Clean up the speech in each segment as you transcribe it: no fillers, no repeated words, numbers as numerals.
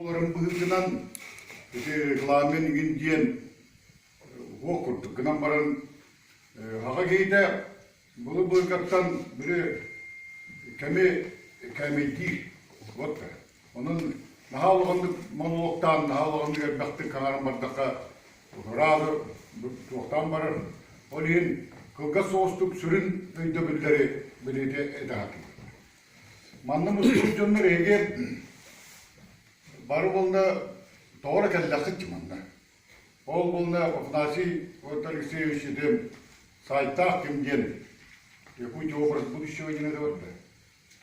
Буоларын быһыытынан ити регламент иҥин диэн уох курдук гынан баран аҕа киһитэ былыр-былыргаттан били кэми кээмэйдиир вот онон наһаа улаханнык монологтаан наһаа улаханнык элбэхтик хаҥаран бардахха ыраах туохтаан барар ол иһин кылгас соҕустук сүрүн өйдөбүллэри билиитэ этэ сатыыр. Манна мустубут дьоннор эһиги бары буолла тоҕо эрэ кэллэххит дии манна. Ол буолла Афанасий вот Алексеевич ити сайтаах ким диэн Якутия образ будущего диэн этэ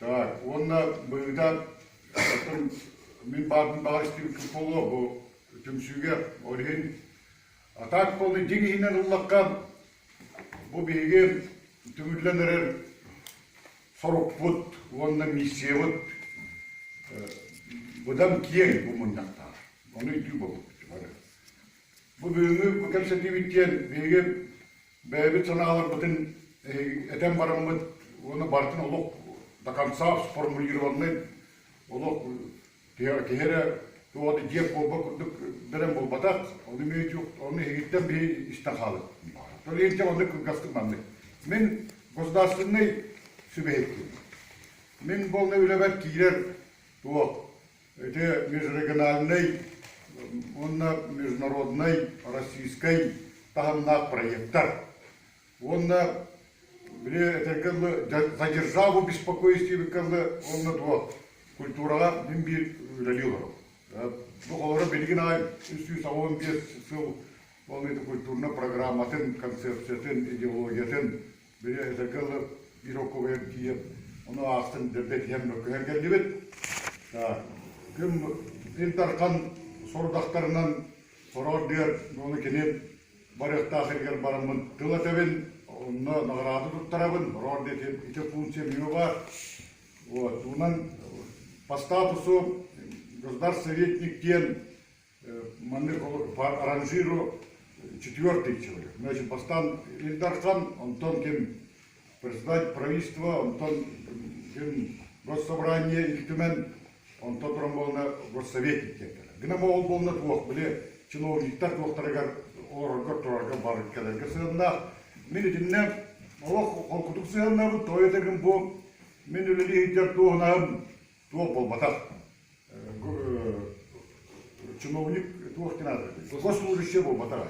Так, уонна быһыыта оттон мин баарбын баҕар истибиккин буолуо бу түмсүүгэ ол иһин а так буолла дьиҥ иһинэн ыллахха бу биһиги түмүллэн эрэр сорукпут уонна миссиябыт быдан киэҥ бу мунньахтаах. Ону өйдүү буолбуппут бары. Бу бүгүҥҥү бу кэпсэтиибит диэн биһиги бэйэбит санааларбытын этэн бараммыт уонна барытын олох до конца сформулированный олох Киһи эрэ туох да дьиэк буолбат курдук бэлэм буолбатах, ону эмиэ ону эһигиттэн биһи истэн хаалыт. То ли оннук кылгастык маннык. Мин государственнай сүбэһикпин. Мин буолна үлэбэр киирэр туох ити межрегиональнай уонна международнай российскай таһымнаах проекттар. Уонна били этэргэ дылы за державу беспокоюсь диэбиккэ дылы уонна туох культураҕа мин биир үлэлии олоробун. Бу холобура билигин аҕай 385 сыл ол ити культурнай программатын, концепциятын, идеологиятын били этэргэ дылы биир оккобайар тиийэн ону аахсын дэрдэ тиһэн мөккүһэн кэллибит. Ким Ил Дархан сорудахтарынан сороҕор диэр ону кини барыахтаах сиригэр бараммын тыл этэбин, онно наҕараада туттарабын, рор диэки ити функция миҥэ баар. Вот, унан по статусу государственный диэн маннык по ранжиру четвертый человек. Значит, бастаан Ил Дархан, онтон ким председатель правительства, онтон ким госсобрание Ил Түмэн, Онтон туран буолна госсоветник диэттэрэ. Гына ол буолна туох били чиновниктар туохтарыгар олорорго турарга бар кэлэргэ сыһыаннаах. Мин итиннэ олох холкутук сыһыаннаабын, тоҕо этэргин бу мин үлэлии сылдьар дуоһунаһым туох буолбатах. Чиновник туох диэн аатырдый? Госслужащий буолбатах.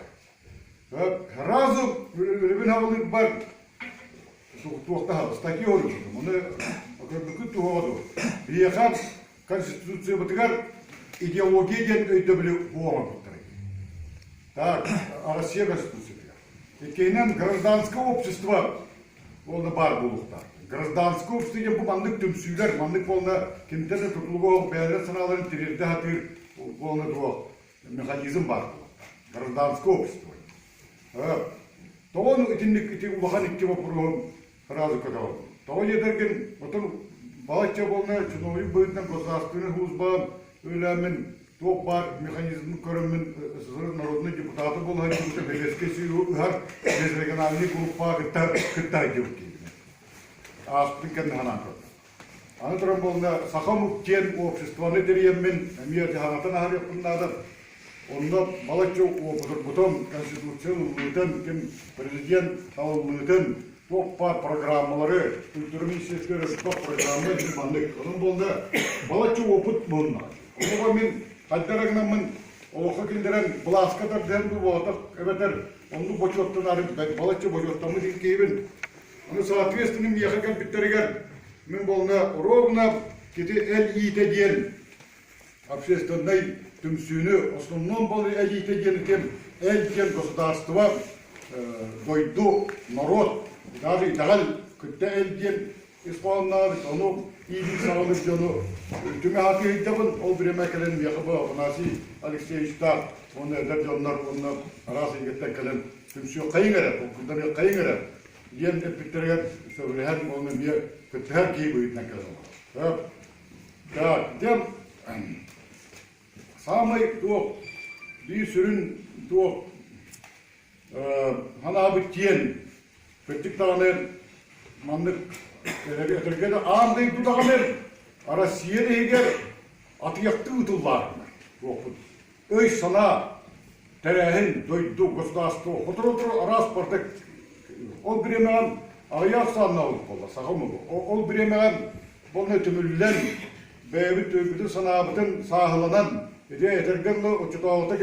Сразу үлэбин аҕалыырбар туохтаһа статья оруйбутум. Ону көрбүккүт туһуга дуо? Биһиэхэ Конституциябытыгар идеология диэн өйдөбүлү оҥорбуттар. Так, Россия Конституциятыгар. Иккиһинэн гражданское общество уонна баар буолуохтаах. Гражданское общество диэн бу маннык түмсүүлэр, маннык буолна кимтэн да тутулуга суох бэйэлэрин санааларын тириэрдэ сатыыр буолна туох механизм баар буолуохтаах. Гражданское общество. Тоҕо итинник ити улахан икки боппуруоһун сразу көтөҕөбүн. Тоҕо диэтэргин, отон балачча буолна чиновник быһыытынан государственнай службаҕа үлэлээммин туох баар механизмын көрөммүн СССР народнай депутата буола сылдьыбыта Сэбиэскэй Союһу ыһар межрегиональнай группаҕа кытта кытта сылдьыбыт киһибин. Ааспытын кэннэ санаан көрдүм. Аны туран буолла Саха омук диэн обществоны тэрийэммин эмиэ дьаһанатан аһарыахпын наада. Онно балачча уопутурбутум, Конституция ылыллыытын, ким президент талыллыытын, туох баар программалары, культура министерствота элбэх программа мин маннык. Онон буолла балачча опыт муһунна. Онуга мин хайдах гынаммын олоххо киллэрэн былааска тардыһан дуу буолбатах эбэтэр оннук бочуоттанаары балачча бочуоттаммыт киһибин. Ону соответственно миэхэ кэлбиттэригэр мин буолна ровно кити эл иитэ диэн общественнай түмсүүнү основном был элиитэ диэн ким эл диэн государство дойду народ даже итэҕэл кытта эл диэн ис хоһоонноох ону иилии саҕалыыр дьону түмэ сатыыһыйдабын ол бириэмэ кэлэн миэхэ бу Афанасий Алексеевичтаах уонна эдэр дьоннор уонна араас эйгэттэн кэлэн түмсүөххэйиҥ эрэ толкуйданыаххайыҥ эрэ диэн эппиттэригэр сөбүлэһэн уонна эмиэ кыттыһар киһи быһыытынан кэлэн олорор. Так, дьэ, саамай туох биир сүрүн туох санаабыт диэн кырдьык даҕаны маннык этэргэ да аан дойду даҕаны Россия иһигэр атыйахтыы ыытыллаатылар. туохпут өй-санаа, тэрээһин, дойду, государство сотору-сотору араас барыта ол бириэмэҕэ аҕыйах ахсааннаах буолла саха омугу. Ол бириэмэҕэ уонна түмүллэн бэйэбит өйбүтүн-санаабытын сааһыланан ити этэргэ дылы оччотооҕута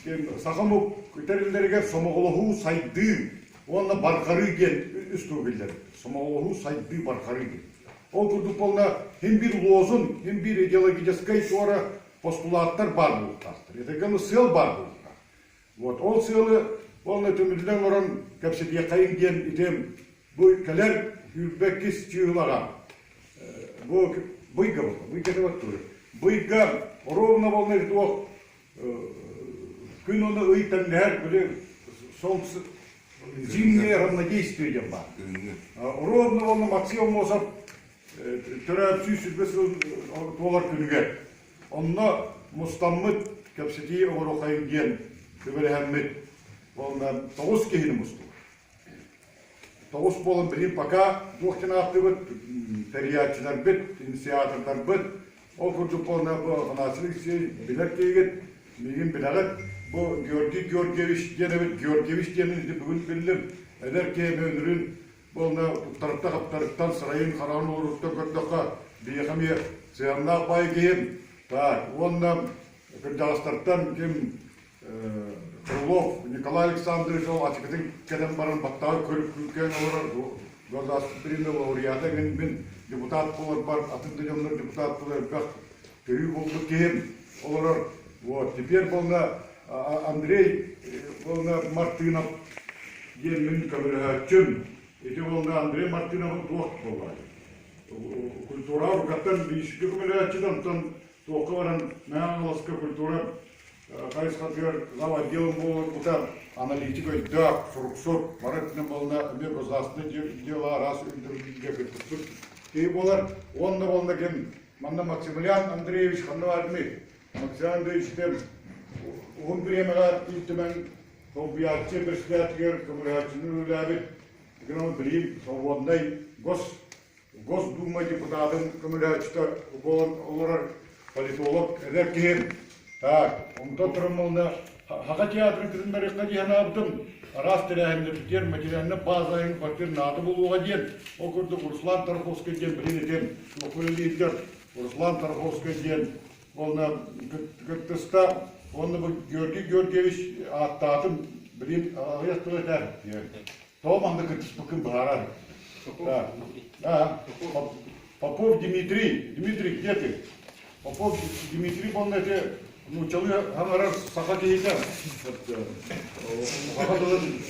ким саха омук тэриллэригэр сомоҕолоһуу сайдыы уонна барҕарыы диэн үс тыл биллэр. Сомоҕолоһуу, сайдыы, барҕарыы диэн. Ол курдук буолла хин биир лозунг, хин биир идеологическай туора постулаттар баар буолуохтаахтар. Этэргэ сыал баар буолуохтаах. Вот ол сыалы уонна түмүллэн олорон кэпсэтиэххэйиҥ диэн ити бу кэлэр 22 чыыһылаҕа бу быйга буолла, быйга деп тур. Быйга ровно волна туох күн уонна ый тэҥнэһэр били солнце зимнее равнодействие диэн баар. Ровно волна Максим Аммосов төрөөбүт 120 сыл туолар күнүгэр Онно мустаммыт кэпсэтии оҥоруоххайыҥ диэн сүбэлэһэммит уонна тоҕус киһини мустубут. Тоҕус буолан билигин пока туох диэн ааттыыбыт тэрийээччилэрбит, инициатордарбыт. Ол курдук буолна бу Афанасий Алексеевич билэр киһигит, миигин билэҕит. Бу Георгий Георгиевич диэн эбит, Георгиевич диэнин ити бүгүн биллим. Эдэр киһи мөөнүрүн Уонна туттарыттан-хаптарыттан, сырайын-хараҕын олоруттан көрдөххө, биһиэхэ эмиэ сыһыаннаах баай киһи. Так, уонна кырдьаҕастартан ким Крылов Николай Александрович ол ачыкытын кэтэн баран баттаҕа көрүк олорор государственный лауреата мин мин депутат буоларбар атын да дьоннор депутат буолар элбэх төһүү буолбут киһим олорор. Вот, теперь буолла Андрей буолла Мартынов диэн мин көмөлөһөөччүм. Ити буолла Андрей Мартынов туох буолла? Культура урукаттан бииргэ көмөлөһөөччү онтон туохха баран Мэҥэ культура хайысхатыгар зав отделом буолбута аналитик өйдөөх, суруксут, бары өттүнэн буолла эмиэ государственное дело араас үрдүгэ кыттыспыт киһи буолар. Уонна буолла ким Манна Максимилиан Андреевич ханна баарыный? Максимилиан Андреевич уһун бириэмэҕэ Ил Түмэн солбуйааччы председателигэр көмөлөһөөччүнү үлэлээбит, гынан билигин свободнай гос Госдума депутатын көмөлөһөөччүтэ буолан олорор политолог эдэр киһи. Так, онтон туран Саха театрын кытыннарыахха дии санаабытым, араас тэрээһиннэрбитигэр материальнай база квартира наада буолуоҕа диэн, ол курдук Руслан Тарховскай диэн билин этим, үлэлииргэр Руслан Тарховскай диэн уонна кыттыста, уонна бу Георгий Георгиевич ааттаатым, билин аҕыйах тыл этэр диэн. Тоҕо манна кыттыспыккын быһаарар. Да. Попов Дмитрий. Дмитрий, где ты? Попов Дмитрий буолла ити нууччалыы хаҥарар саха киһитэ. Саха тылын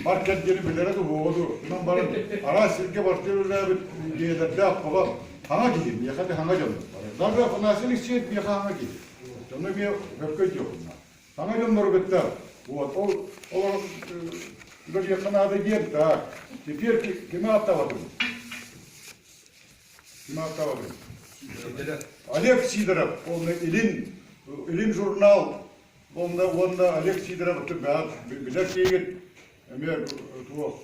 бар кэрдиэни билэрэ дуһуоҕа дуу. Онон баран араас сиргэ бартыыр үлээбит идиэйэлэрдээх оҕо хаҥа киһи, миэхэ да хаҥа дьон. Даже Афанасий Алексеевич миэхэ хаҥа киһи. Дьону эмиэ өккө өйдүөххүн Саҥа дьоннору кытта вот ол олор үлэлиэххэ наада диэн так теперь кими ааттаабатым кими ааттаабатым Олег Сидоров уонна Илин Илин журнал уонна уонна Олег Сидоров билэр киһигит эмиэ туох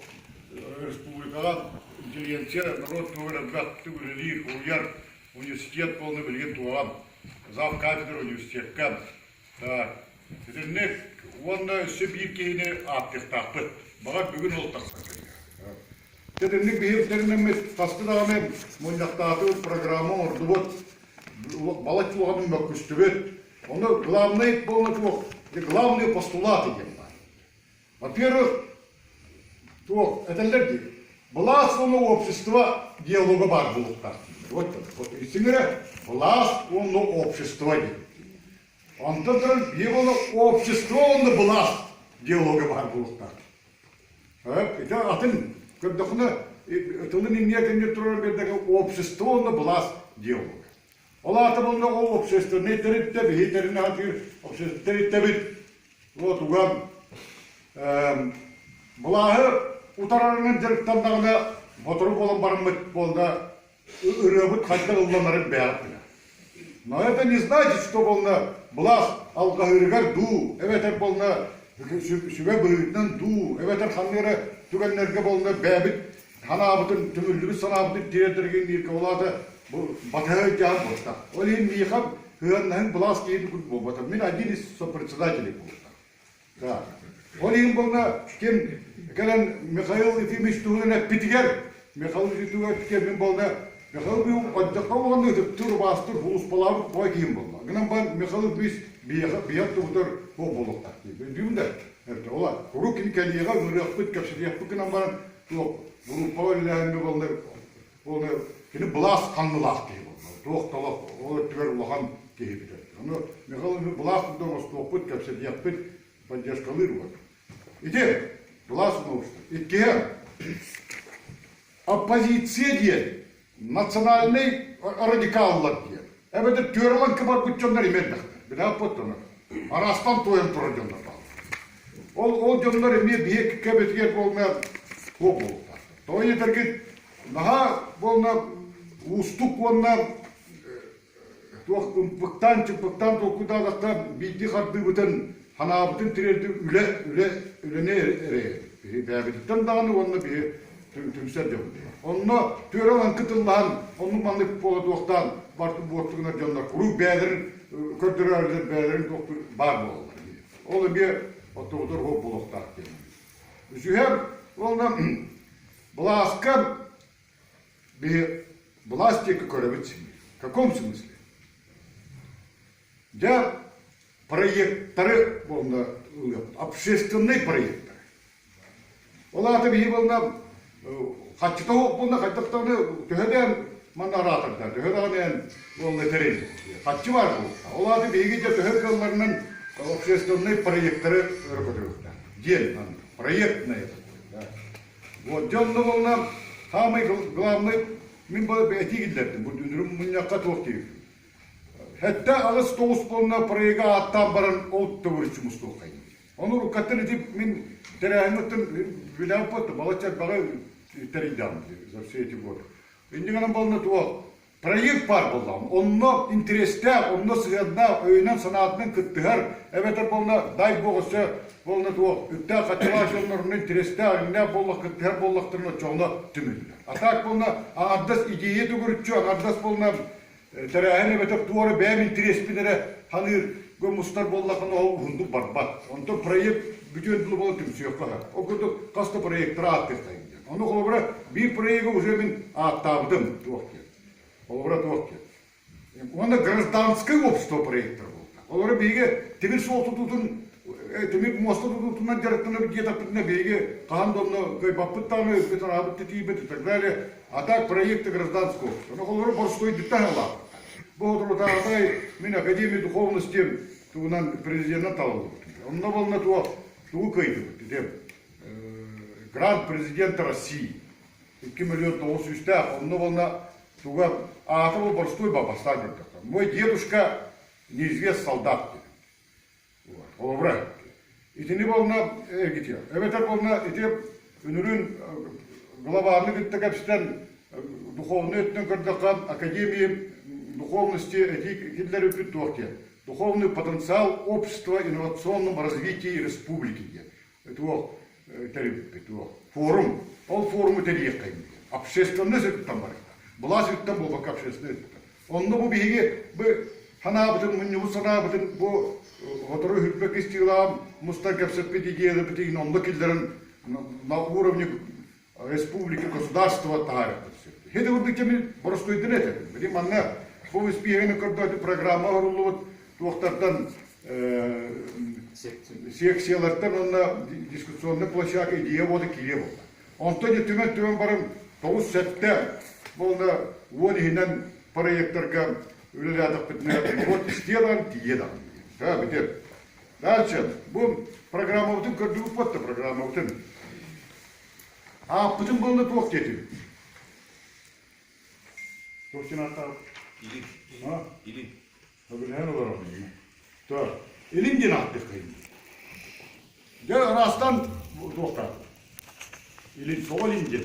республикаҕа интеллигенция норуот туһугар элбэхтик үлэлиир уһуйар университет буолна билигин туоҕа зав кафедра университекка Так, итинник уонна өссө биир киһини ааттыахтаахпыт. Баҕар бүгүн ол тахсар кэлиэ. Итинник биһиги тэринэммит хаста даҕаны мунньахтаатыбыт, программа оҥордубут, балачча улаханын мөккүстүбүт. Ону главный буолла туох, главные постулаты диэн баар. Во-первых, туох этэллэр дии, былаас уонна общество диалога баар буолуохтаах дииллэр. Вот, вот итиҥэрэ былаас уонна общество диэн. Онтон туран биир уонна общество уонна былаас диалога баар буолуохтаах. Ити атын көрдөххүнэ тылын инниэ кэннигэр турар биэрдэгэ общество уонна былаас диалога. Ол аата буолла ол общественнай тэрилтэ биһи тэринэ сатыыр общественнай тэрилтэбит Вот уган былааһы утарарынан дьарыктаннаҕына сотору буолан бараммыт буолла ырыабыт хайдах ылланарын бэйэҕит билэр. Но это не значит, что буолна былаас алҕаһыырыгар дуу, эбэтэр буолна сүбэ быһыытынан дуу, эбэтэр ханнык эрэ түгэннэргэ буолна бэйэбит санаабытын, түмүллүбүт санаабытын тириэрдэргэ дииргэ ол аата бу батыһа ыйдьаһан буолта. Ол иһин миэхэ сыһыаннаһыҥ былаас киһитин курдук буолбатах. Мин один из сопредседателей буолбута. Так. Ол иһин буолла ким кэлэн Михаил Ефимович туһунан эппитигэр, Михаил Ефимович туһунан эппитигэр мин буолла Михаил Ефимович хайдахха улаханнык ытыктыыр, убаастыыр, сулууспалаабыт бой киһим буолла. Гынан баран Михаил Ефимович биһиэхэ биһиэх туһутар суох буолуохтаах дии. Өйдүүбүн да? Ола, куруук кини кэлиэҕэ, ыҥырыахпыт, кэпсэтиэхпит гынан баран туох группаҕа үлэлээһиҥҥэ буолла Ол кини былаас ханнылаах киһи буолла. Туох да олох ол өттүгэр улахан киһи бүтэр. Ону Михаил Ильич былаас курдук оҥостуохпут, кэпсэтиэхпит, поддержкалыыр вот. Ити былаас научно. Иккиһэ оппозиция диэн национальнай радикаллар диэн. Эбэтэр түөрэлэн кыбарбыт дьоннор эмиэ элбэхтэр. Билээппит ону. Араастан туойан турар дьоннор бааллар. Ол ол дьоннор эмиэ биһиги кэбитигэр буолна туох буолуохтаахтар. Тоҕо диэтэргит наһаа буолна уустук уонна туох ымпыктаан чымпыктаан толкуйдаатахха биирдии хардыыбытын ханаабытын тириэрдии үлэ үлэ үлэни эрэйэр биһи бэйэбититтэн даҕаны уонна биһи түмсэр дьоммут онно түөрэ ылан кытыллаһан оннук маннык буола туохтаан барты буорту гынар дьоннор куруук бэйэлэрин көрдөрөөрүлэр бэйэлэрин туохтуур баар буолаллар ол эмиэ оттоҕутугар уһук буолуохтаах диэн үсүһэ уонна Былааска биһи былаас диэки көрөбүт син. В каком смысле? Дьэ, проекттары буолна ылыахпыт, общественный проекттары. Ол аата биһи буолна хаччыта суох буолна хайдах даҕаны төһө дээн манна араатардар, төһө даҕаны эн буолна тэрил. Хаччы баар буолуохтаах. Ол аата биһиги дьэ төһө кыалларынан общественный проекттары өрө көтүрүөхтээх. Диэн проектное такое, да. Вот, дьэ онно буолла саамай главный мин бу этии киллэрдим, бу дүнүрүм мунньахха туох диэбитим. 7-8-9 буолна проега ааттаан баран ол төгүрүччү мустуоххайын. Ону уруккаттан ити мин тэрээһиммиттэн билээппит балачча элбэҕи тэрийдэҕим за все эти годы. Инньэ гынан буолна туох Проект баар буоллаҕына, онно интэриэстээх, онно сыһыаннаах, өйүнэн-санаатынан кыттыһар, эбэтэр буолла, дай бог өссө буолла туох, үптээх хаччылаах дьоннор онно интэриэстээх, иҥнээх буоллах кыттыһар буоллахтарына оччоҕуна түмүллэр. А так буолла аҥардас идея төгүрүччү, аҥардас буолла тэрээһин эбэтэр туора бэйэм интэриэспин эрэ ханыыр мустар буоллаххына ол уһуннук барбат. Онтон проект бүтүөн дылы буола түмсүөххэ сөп. Ол курдук хас да проектары ааттыахтайым диэн. Ону холобура биир проегы уже мин ааттаабытым туох диэн. Холобура туох диэн. Уонна гражданское общество проектара буолта. Олору биһиги тимир суол тутуутун тимир муоста тутуутунан дьарыктанабыт диэтэхпитинэ биһиги хаһан да онно кыайбаппыт даҕаны, өйбүт санаабыт да тиийбэт и так далее. А так проекты гражданского общества. Ону холобура боростуойдуктан алааппыт. Бу соторутааҕытай мин Академия духовности тугунан президенынан талыллыбытым. Онно буолла туох тугу кыайдыбыт ити грант президента России 2 миллион тоҕус сүүстээх онно буолла туга аата был боростуой бастаан көрдөххө мой дедушка неизвест солдат диэн холобура итини буолна эргитиэ эбэтэр буолна ити үнүрүүн глобальный кытта кэпсэтэн духовный өттүнэн көрдөххө академии духовности этии киллэрбиппит туох диэн духовный потенциал общества инновационном развитии республики диэн туох тэрийбиппит туох форум ол форуму тэрийиэххэ общественность өттүттэн барыахта былаас өттүттэн буолбакка общественность өттүттэн онно бу биһиги бу санаабытын мунньубут санаабытын бу сотору үрбэк истиилаам мустан кэпсэппит идеяларбытын онно киллэрэн на уровне республики государства таһаарыахпыт сөп. Хеде курдук кэми боростуойдун этэ. Били манна бу испииһэни көрдөөтү программа оҥоруллубут туохтартан секциялартан уонна дискуссионный площадка идея буола киирие буолла. Онтон дьэ түмэн-түмэн баран 9-7 буолла 10 иһинэн проекторга үлэлээтэхпитинэ вот истиэ даҕаны тиийиэ даҕаны. Да, бүтэр. Дальше. Бу программабытын көрдүгүт буотта программабытын. Ааппытын буолла туох диэтибит? Туох диэн ааттаабыт? Илин. А? Илин. Сөбүлэһэн олоробун. Так. Илин диэн ааттыаххайын. Дьэ, ыраастан туохтаах. Илин, тоҕо илин диэн?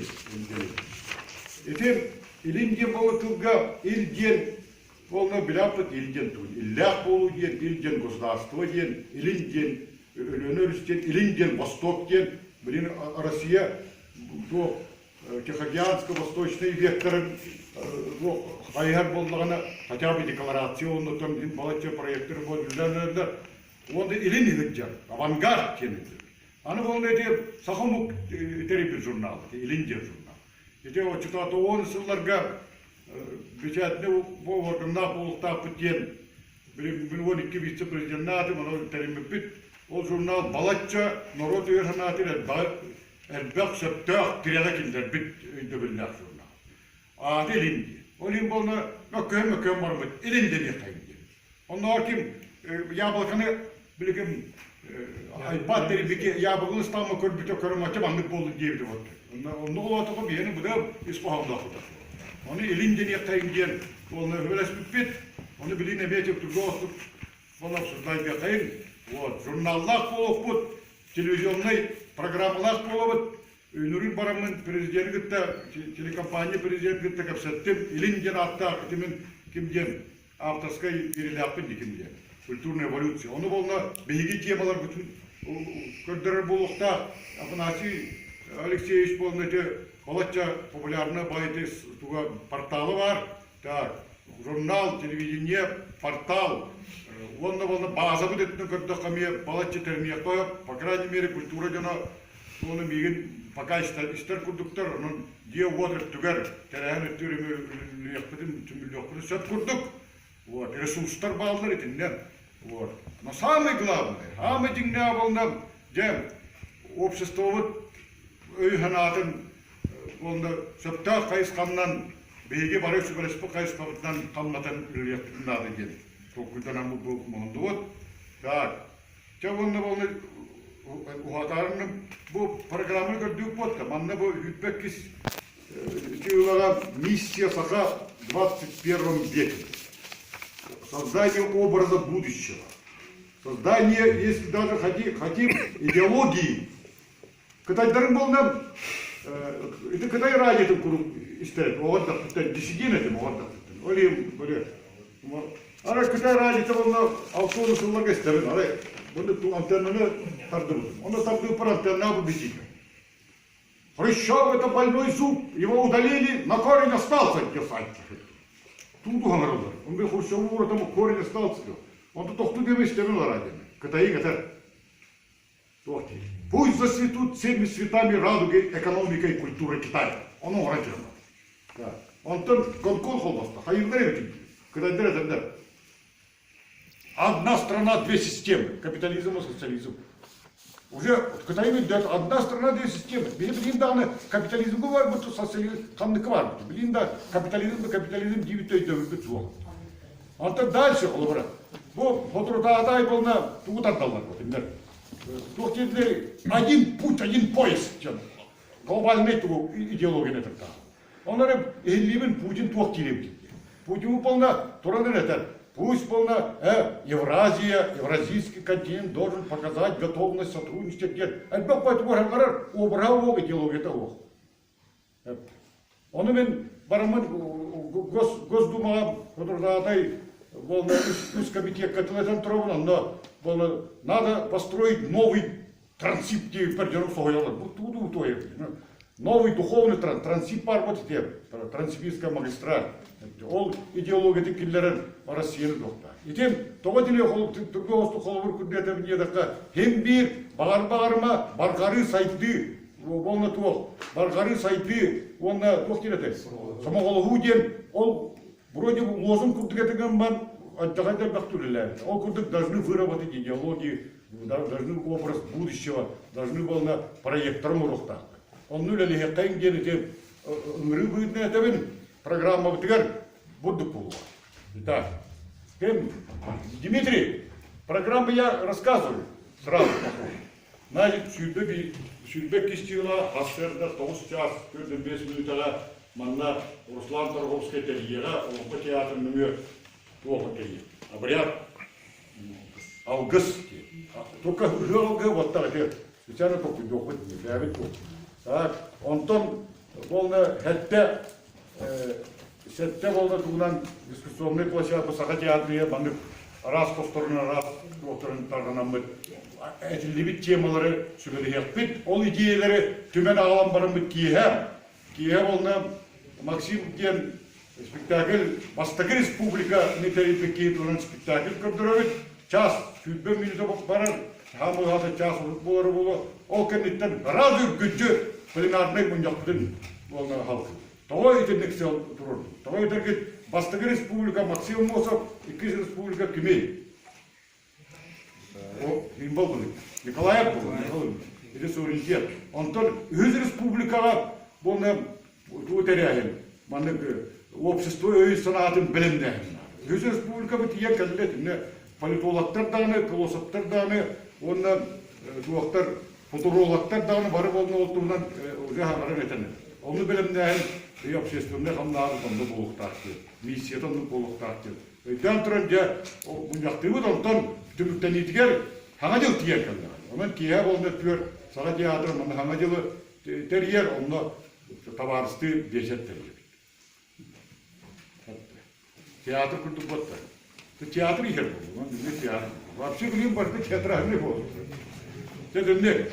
Ити илин диэн буолар тылга ил диэн буолла билээппит ил диэн тугун. Иллээх буолуу диэн, ил диэн государство диэн, илин диэн Өлүөнэ өрүс диэн, илин диэн Восток диэн, билин Россия туох Тихоокеанско-Восточный векторын хайыһар буоллаҕына, хотя бы декларация оннуттан иһин балачча проектор буоллар, уонна илин иһирдьэр, авангард диэн Аны буолла ити саха омук тэрийбит журнал, Илин диэн журнал. Ити оччотооҕу 10 сылларга бэчээтинэй органнаах буолуохтаахпыт диэн мин 12 вице-президеннаатым, ону тэриммиппит. Ол журнал балачча норуот өйөр санаатын элбэх сөптөөх тирэҕи киллэрбит өйдөбүллээх журнал. Аата Илин диэн. Ол иһин буолла мөккүһэн-мөккүһэн барбыт Илин диэниэххэйин диэн. Оннооҕор ким яблоканы билигин айбат тэрийбики яблоканы ыстаама көрбүтэ көрөмөчө маннык буоллун диэбитэ вот. Онно олоотоҕо биһиэни быдам ис хоһоонноох Ону илин диэниэххэйин диэн уонна үбэлэспиппит. Ону билин эмиэ тургоостук буола обсуждайдыаххайын. Вот журналлаах буолуохпут, телевизионнай программалаах буолабыт. Үнүрүүн бараммын президени кытта телекомпания президенин кытта кэпсэттим. Илин диэн ааттаах итимин ким диэн авторскай биэриилээхпин диким диэн культурная эволюция. Ону буолла биһиги темаларбытын көрдөрөр буолуохтаах. Афанасий Алексеевич буолла ити балачча популярный байты туга порталы бар. Так, журнал, телевидение, портал. Уонна буолла баазабыт өттүнэн көрдөххө эмиэ балачча тэрниэххэ, по крайней мере, культура дьоно Ону миигин пока истэр курдуктар, онон дьиэ-уот өттүгэр, тэрээһин өттүгэр үлэлиэхпитин, түмүллүөхпүтүн сөп курдук. Вот, ресурстар бааллар итиннэ. Вот. Но самое главное, самое дьиҥнээх буолна, дьэ, обществобыт өй-санаатын уонна сөптөөх хайысханан биһиги бары сүбэлэспит хайысхабытынан хамнатан үлэлиэхпитин наада диэн толкуйданан бу муһуннубут. Так, Чэ уонна буолла уһатаарыным бу программаны көрдүүк буотта. Манна бу 22 чыылаҕа миссия саха в 21 веке. Создание образа будущего. Создание, если даже хотим, идеологии. Кытайдарын буолна, ити Кытай радиотын куруук истэрим, оҕо диссидент этим оҕо Ол иһин били Арай Кытай радиота уонна 60 сылларга истэбин, арай бу антеннаны тардыбытым. Онно тардыыппар антеннаах бу Хрущев это больной зуб, его удалили, на корень остался, десантник. Тууду хаҥараллар. Он говорит, Хрущеву уратам корень остался. Он тохту диэбэ истэбин радионы. Кытайы этэр. Пусть зацветут всеми цветами радуги экономика и культура Китая. Ону оҥорон киирэн Онтон Гонконг холбосто. Хайыылар эбит. Кытайдар этэллэр. Одна страна, две системы. Капитализм и социализм. Уже Кытай өйдөт одна страна, две системы. Били билин даҕаны капитализмга барбыт, социализм ханныка барбыт. Билин да капитализм да капитализм диэбит өйдөбүлбүт суох. Онтон дальше холобура. Бу соторутааҕыта буолна тугу тардаллар бу кинилэр. Туох диэтилэр один путь, один пояс диэн глобальный тугу идеологияны этэртаах. Онон иһиллиибин Путин туох диир эбит Путин полна туран этэр. Пусть полна Евразия, Евразийский континент должен показать готовность сотрудничать диэн. Элбэх поэтому барар обраһа уох идеологията уох. Ону мин бараммын Госдумаҕа соторутааҕытай буолла үс комитекка тыл турабын, онно буолла надо построить новый Транссиб диэбиппэр дьонум соһуйаллар. Бу туу туойар. Новый духовный Транссиб баар вот ити Транссибирская магистраль. Ол идеологията киллэрэн Россияны дуохта. Итин тоҕо дили түргө оҕустук холобур күрдэтэ диэтэххэ хим биир баҕар баҕарыма барҕарыы сайдыы уонна туох барҕарыы сайдыы уонна туох диэн этэй сомоҕолоһуу диэн ол вроде лозунг курдук этигэн бан алдьархайдар элбэх үлэлээбит. Ол курдук должны выработать идеологии, должны образ будущего, должны буолна проектором оруохтаахтар. Онну үлэлиһиэххэйин диэн ити ыҥырыы быһыытынан этэбин, программабытыгар бурдук буолуоҕа. Итак, кем? Дмитрий, программу я рассказываю сразу. Значит, 22 чыла сарсыарда 9 час 45 мүнүүтэҕэ манна Руслан Тарговскай тэрийиэҕэ Олоҥхо театрын нөҥүө туох кэлиэ. Обряд алгыс диэн. Только ыһыах алгыһа уоттар ити специально толкуйдуохпут дии, бэйэбит туох. Так, онтон буолна сэттэ сэттэ буолна тугунан дискуссионный площадка Саха театрыгар маннык араас хосторун араас туохтарын тарҕанаммыт этиллибит темалары сүбэлэһиэхпит. Ол идеялары түмэн аҕалан бараммыт киэһэ. Киэһэ буолна Максим диэн спектакль бастакы республика тэрийбит киһи туһунан спектакль көрдөрөбүт. Час 20 мүнүүтэ барар, хаамыһаата час урут буолара буолуо. Ол кэнниттэн раз үргүччү пленарнай мунньахпытын буолна халкы. Тоҕо итинник сыал туруордум? Тоҕо этэргит бастакы республика Максим Аммосов, иккис республика кимий? О, символ был. Николаев был, Михаил Ити суверенитет. Онтон үһүс республикаҕа буолна туу тэрээһин, маннык общество өйүн-санаатын бэлэмнээһин. Үһүс республикабыт тиийэн кэллэ итиннэ политологтар даҕаны, философтар даҕаны уонна туохтар футурологтар даҕаны бары буолна ол туһунан уже хаҥаран этэн. Ону бэлэмнээһин и общественнай хамнааһын онно буолуохтаах диэн, миссията оннук буолуохтаах диэн Өйдөөн туран дьэ мунньахтыыбыт, онтон түмүктэниитигэр Саҥа дьыл тиийэн кэллэҕэ. Онон киэһэ буолна түөр Саҥа театр манна Саҥа дьылы тэрийэр, онно табаарыстыы биэчэр тэрийэбит. Театр курдук буотта. Театр иһэр буолла, онон билигин театр. Вообще билигин барыта театральный буолла. Дьэ, дэнник.